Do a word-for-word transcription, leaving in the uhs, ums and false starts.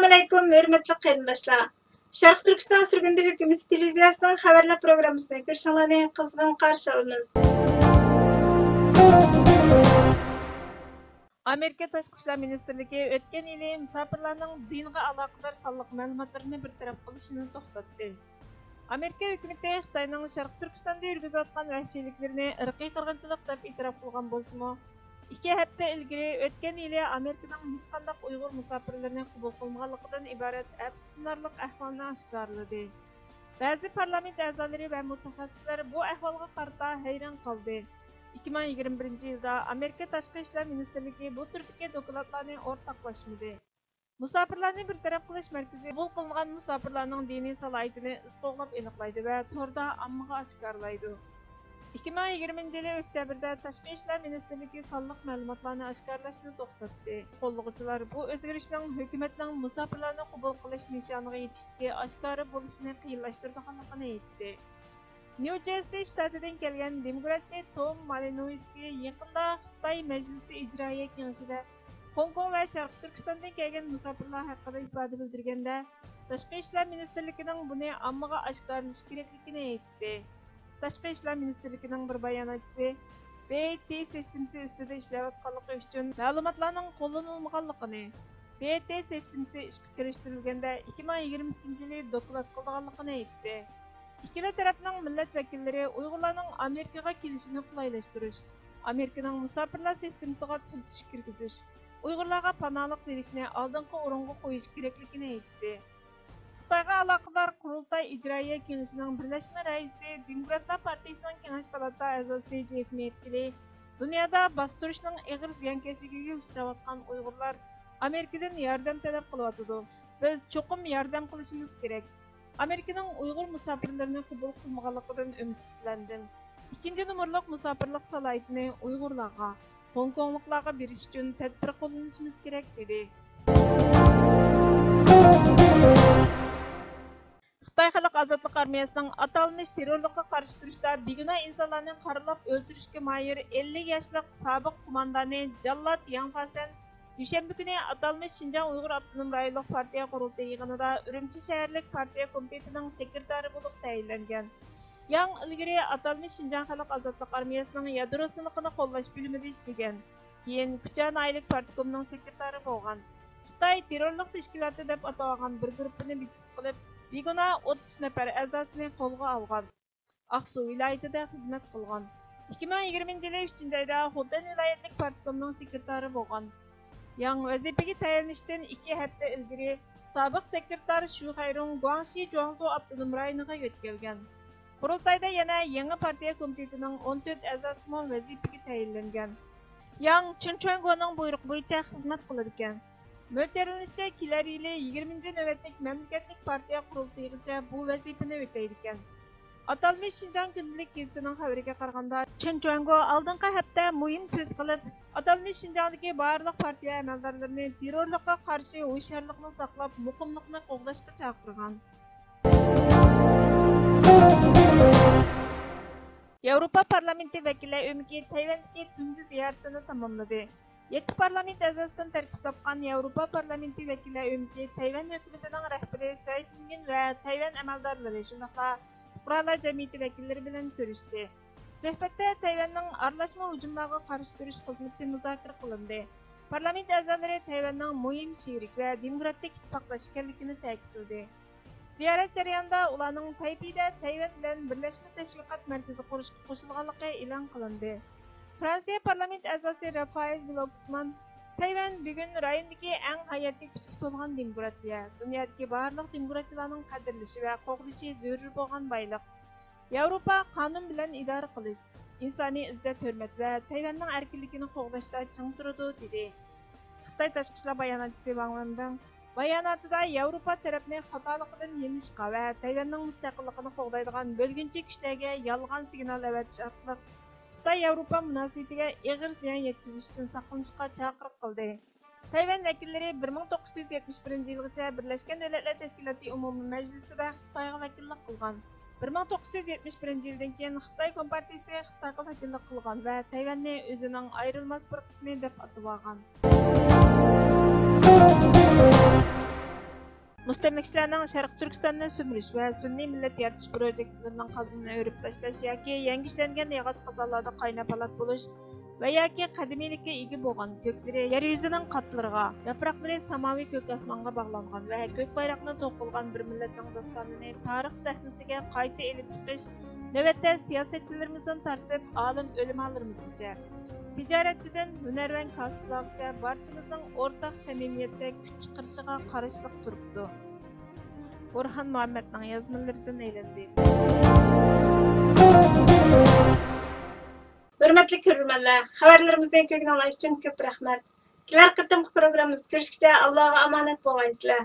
ئەسسالامۇئەلەيكۇم، ھۆرمەتلىك قېرىنداشلار! شەرقىي تۈركىستان سۈرگۈندە ھۆكۈمىتى تېلېۋىزىيەسىنىڭ خەۋەرلەر پروگراممىسىنى كۆرۈشۈڭلارنى قىزغىن قارشى ئالىمىز. ئامېرىكا تاشقى ئىشلار مىنىستىرلىكى ئۆتكەن يىلى مۇساپىرلارنىڭ دىنغا ئالاقىدار سانلىق مەلۇماتلىرىنى بىر تەرەپ قىلىشنى توختاتتى. ئامېرىكا ھۆكۈمىتى خىتاينىڭ شەرقىي تۈركىستاندا يۈرگۈزۈۋاتقان ۋەھشىيلىكلىرىنى ئىرقىي قىرغىنچىلىق دەپ ئېتىراپ قىلغان بولسىمۇ، ئىككى ھەپتە ئىلگىرى ئۆتكەن يىلى ئامېرىكىنىڭ ھېچقانداق ئۇيغۇر مۇساپىرلىرىنى قوبۇل قىلمىغانلىقىدىن ئىبارەت ئەپسۇسلىنارلىق ئەھۋالنى ئاشكارىلىدى. بەزى پارلامېنت ئەزالىرى ۋە مۇتەخەسسىسلەر بۇ ئەھۋالغا قارىتا ھەيران قالدى. ئىككى مىڭ يىگىرمە بىرىنچى يىلدا ئامېرىكا تاشقى ئىشلار مىنىستىرلىكى بۇ تۈردىكى دوكلاتلارنى ئورتاقلاشمىدى. مۇساپىرلارنى بىر تەرەپ قىلىش مەركىزى قوبۇل قىلىنغان مۇساپىرلارنىڭ دىنىي سالاھىيىتىنى ئىز قوغلاپ ئېنىقلايدۇ ۋە توردا ئاممىغا ئاشكارىلايدۇ. ئىككى مىڭ يىگىرمىنچى يىلى ئۆكتەبىردە تاشقى ئىشلار مىنىستىرلىكى سانلىق مەلۇماتلارنى ئاشكارىلاشنى توختاتتى. قوللىغۇچىلار بۇ ئۆزگىرىشنىڭ ھۆكۈمەتنىڭ مۇساپىرلارنى قوبۇل قىلىش نىشانىغا يېتىشتىكى ئاشكارا بولۇشىنى قىيىنلاشتۇرىدىغانلىقىنى ئېيتتى. نيۇ جېرسى شتاتىدىن كەلگەن دېموكراتچى توم مالىنوۋسكىي يېقىندا خىتاي مەجلىسى ئىجرائىيە كېڭىشىدە خوڭكوڭ ۋە شەرقىي تۈركىستاندىن كەلگەن مۇساپىرلار ھەققىدە ئىپادە بىلدۈرگەندە، تاشقى ئىشلار مىنىستىرلىكىنىڭ بۇنى ئاممىغا ئاشكارىلىشى كېرەكلىكىنى ئېيتتى. تاشقى ئىشلار مىنىستىرلىكىنىڭ بىر باياناتچىسى ب ت سىستېمىسى ئۈستىدە ئىشلەۋاتقانلىقى ئۈچۈن مەلۇماتلارنىڭ قوللىنىلمىغانلىقىنى، ب ت سىستېمىسى ئىشقا كىرىشتۈرۈلگەندە ئىككى مىڭ يىگىرمە ئىككىنچى يىلى دوكلات قىلىدىغانلىقىنى ئېيتتى. ئىككىلا تەرەپنىڭ مىللەت ۋەكىللىرى ئۇيغۇرلارنىڭ ئامېرىكىغا كېلىشىنى قولايلاشتۇرۇش، ئامېرىكىنىڭ مۇساپىرلار سىستېمىسىغا تۈزىتىش كىرگۈزۈش، ئۇيغۇرلارغا پاناھلىق بېرىشنى ئالدىنقى ئورۇنغا قويۇش كېرەكلىكىنى ئېيتتى. خىتايغا ئالاقىدار قۇرۇلتاي ئىجرائىيە كېڭىشىنىڭ بىرلەشمە رەئىسى، دېموكراتلار پارتىيىسىنىڭ كېڭەش پالاتا ئەزاسى جېف مېركېلى دۇنيادا باستۇرۇشنىڭ ئېغىر زىيانكەشلىكىگە ئۇچراۋاتقان ئۇيغۇرلار ئامېرىكىدىن ياردەم تەلەپ قىلىۋاتىدۇ. بىز چوقۇم ياردەم قىلىشىمىز كېرەك. ئامېرىكىنىڭ ئۇيغۇر مۇساپىرلىرىنى قوبۇل قىلمىغانلىقىدىن ئۈمىدسىزلەندىم. ئىككىنچى نومۇرلۇق مۇساپىرلىق سالاھىيىتىنى ئۇيغۇرلارغا، خوڭكوڭلۇقلارغا بېرىش ئۈچۈن تەدبىر قوللىنىشىمىز كېرەك، دېدى. خىتاي خەلق ئازادلىق ئارمىيەسىنىڭ ئاتالمىش تېررورلۇققا قارشى تۇرۇشتا بىگۇناھ ئىنسانلارنى قارىلاپ ئۆلتۈرۈشكە ماھىر ئەللىك ياشلىق سابىق قوماندانى جاللات ياڭ فاسەن دۈشەنبە كۈنى ئاتالمىش شىنجاڭ ئۇيغۇر ئاپتونوم رايونلۇق پارتىيە قۇرۇلتىيى يىغىنىدا ئۈرۈمچى شەھەرلىك پارتىيە كومىتېتىنىڭ سېكرېتارى بولۇپ تەيىنلەنگەن. ياڭ ئىلگىرى ئاتالمىش شىنجاڭ خەلق ئازادلىق ئارمىيەسىنىڭ يادرو سىنىقىنى قوللاش بۆلۈمىدە ئىشلىگەن. كېيىن كۇچا ناھىيەلىك پارتكومنىڭ سېكرېتارى بولغان. خىتاي تېررورلۇق تەشكىلاتى دەپ ئاتاۋالغان بىر گۇرۇپپىنى بىكىت قىلىپ، بىگۇناھ ئوتتۇز نەپەر ئەزاسىنى قولغا ئالغان. ئاقسۇ ۋىلايىتىدە خىزمەت قىلغان. ئىككى مىڭ يىگىرمىنچى يىلى ئۈچىنچى ئايدا خوتەن ۋىلايەتلىك پارتكومنىڭ سېكرېتارى بولغان. ياڭ ۋەزىپىگە تەيىنلىنىشتىن ئىككى ھەپتە ئىلگىرى سابىق سېكرېتار شۇ خەيرۇڭ گۇاڭشى جۇاڭزۇ ئاپتونوم رايونىغا يۆتكەلگەن. قۇرۇلتايدا يەنە يېڭى پارتىيە كومىتېتىنىڭ ئون تۆت ئەزاسىمۇ ۋەزىپىگە تەيىنلەنگەن. ياڭ چېن چۈەنگونىڭ بۇيرۇقى بويىچە خىزمەت قىلىدىكەن. مۆلچەرلىنىشىچە، كېلەر يىلى يىگىرمىنچى نۆۋەتلىك مەملىكەتلىك پارتىيە قۇرۇلتىيىغىچە بۇ ۋەزىپىنى ئۆتەيدىكەن. ئاتالمىش شىنجاڭ كۈندىلىك گېزىتىنىڭ خەۋىرىگە قارىغاندا، چېن چۈەنگو ئالدىنقى ھەپتە مۇھىم سۆز قىلىپ، ئاتالمىش شىنجاڭدىكى بارلىق پارتىيە ئەمەلدارلىرىنى تېررورلۇققا قارشى ھوشيارلىقنى ساقلاپ، مۇقىملىقنى قوغداشقا چاقىرغان. ياۋروپا پارلامېنتى ۋەكىللەر ئۆمىكى تەيۋەندىكى تۇنجى زىيارىتىنى تاماملىدى. يەتتە پارلامېنت ئەزاسىدىن تەركىب تاپقان ياۋروپا پارلامېنتى ۋەكىللەر ئۆمىكى تەيۋەن ھۆكۈمىتىنىڭ رەھبىرى سەي چىنمىن ۋە تەيۋەن ئەمەلدارلىرى، شۇنداقلا پۇقرالار جەمئىيىتى ۋەكىللىرى بىلەن كۆرۈشتى. سۆھبەتتە تەيۋەننىڭ ئارىلاشما ھۇجۇملارغا قارشى تۇرۇش خىزمىتى مۇزاكىرە قىلىندى. پارلامېنت ئەزالىرى تەيۋەننىڭ مۇھىم شېرىك ۋە دېموكراتىك ئىتتىپاقداش ئىكەنلىكىنى تەكىتلىدى. زىيارەت جەريانىدا ئۇلارنىڭ تەيپىدە تەيۋەن بىلەن بىرلەشمە تەشۋىقات مەركىزى قۇرۇشقا قوشۇلغانلىقى ئېلان قىلىندى. فرانسىيە پارلامېنت ئەزاسى رافائېل گلوكسمان، تەيۋەن بۈگۈن رايوندىكى ئەڭ ھاياتىي كۈچكە تولغان دېموكراتىيە، دۇنيادىكى بارلىق دېموكراتچىلارنىڭ قەدىرلىشى ۋە قوغدىشى زۆرۈر بولغان بايلىق. ياۋروپا قانۇن بىلەن ئىدارە قىلىش، ئىنسانىي ئىززەت-ھۆرمەت ۋە تەيۋەننىڭ ئەركىنلىكىنى قوغداشتا چىڭ تۇرىدۇ، دېدى. خىتاي تاشقى ئىشلار باياناتچىسى ۋاڭ ۋېنبىڭ باياناتىدا ياۋروپا تەرەپنى خاتالىقىدىن يېنىشقا ۋە تەيۋەننىڭ مۇستەقىللىقىنى قوغدايدىغان بۆلگۈنچى كۈچلەرگە يالغان سىگنال ئەۋەتىش ئارقىلىق خىتاي ياۋروپا مۇناسىۋىتىگە ئېغىر زىيان يەتكۈزۈشتىن ساقلىنىشقا چاقىرىق قىلدى. تەيۋەن ۋەكىللىرى بىر مىڭ توققۇز يۈز يەتمىش بىرىنچى يىلغىچە بىرلەشكەن دۆلەتلەر تەشكىلاتى ئومۇمىي مەجلىسىدە خىتايغا ۋەكىللىك قىلغان. بىر مىڭ توققۇز يۈز يەتمىش بىرىنچى يىلدىن كېيىن خىتاي كومپارتىيىسى خىتايغا ۋەكىللىك قىلغان ۋە تەيۋەننى ئۆزىنىڭ ئايرىلماس بىر قىسمى دەپ ئاتىۋالغان. مۇستەملىكىچىلەرنىڭ شەرقىي تۈركىستاننى سۈمۈرۈش ۋە سۈنئىي مىللەت يارىتىش پروژېكتلىرىنىڭ قازىنىنى ئۆرۈپ تاشلاش ياكى يەڭگۈشلەنگەن ياغاچ قازانلاردا قايناپ ھالاك بولۇش ۋە ياكى قەدىمىيلىككە ئىگە بولغان كۆكلىرى يەر يۈزىنىڭ قاتلىرىغا، ياپراقلىرى ساماۋى كۆك ئاسمانغا باغلانغان ۋە كۆك بايراقنى توقۇلغان بىر مىللەتنىڭ داستانىنى تارىخ سەھنىسىگە قايتا ئېلىپ چىقىش نۆۋەتتە سىياسەتچىلىرىمىزدىن تارتىپ ئالىم ئۆلىمالىرىمىزغىچە، تىجارەتچىدىن ھۈنەرۋەن كاسىپلارغىچە بارچىمىزنىڭ ئورتاق سەمىمىيەتتە كۈچ چىقىرىشىغا قاراشلىق تۇرۇپتۇ. ئورھان مۇھەممەدنىڭ يازمىلىرىدىن ئېلىندى. ھۆرمەتلىك كۆرۈرمەنلەر، خەۋەرلىرىمىزنى كۆرگىنىڭلار ئۈچۈن كۆپ رەھمەت. كېلەر قېتىمقى پروگراممىمىزدا كۆرۈشكىچە ئاللاغا ئامانەت بولغايسىلەر.